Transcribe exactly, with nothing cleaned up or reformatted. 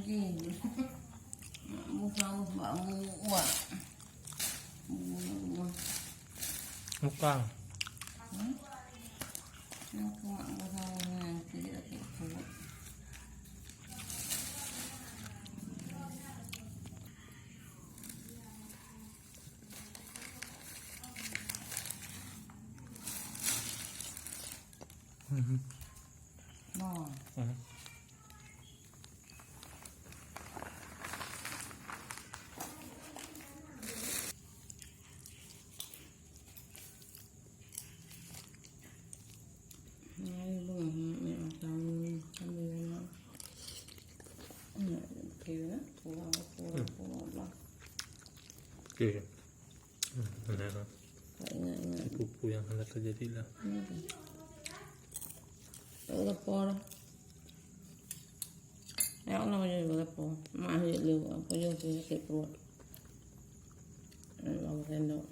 Ih, mak bu saus bak bu uak. Bu uak. Bukan. Hmm? Kenapa mak bu saus ni? Jadi tak kuat. Mhm. Nah. Mhm. Nah, ini bunga, ini macam, kan dia nak. Nak kira, pulang, pulang, pulang lah. Okey. Hmm, benar lah. Tak ingat-ingat. Tipu-tipu yang akan terjadi lah. Hmm. Tak lapar. Ya Allah, ya Allah, lapar. Mak ambil dulu, apa je, saya sakit perut. Allah, sendok.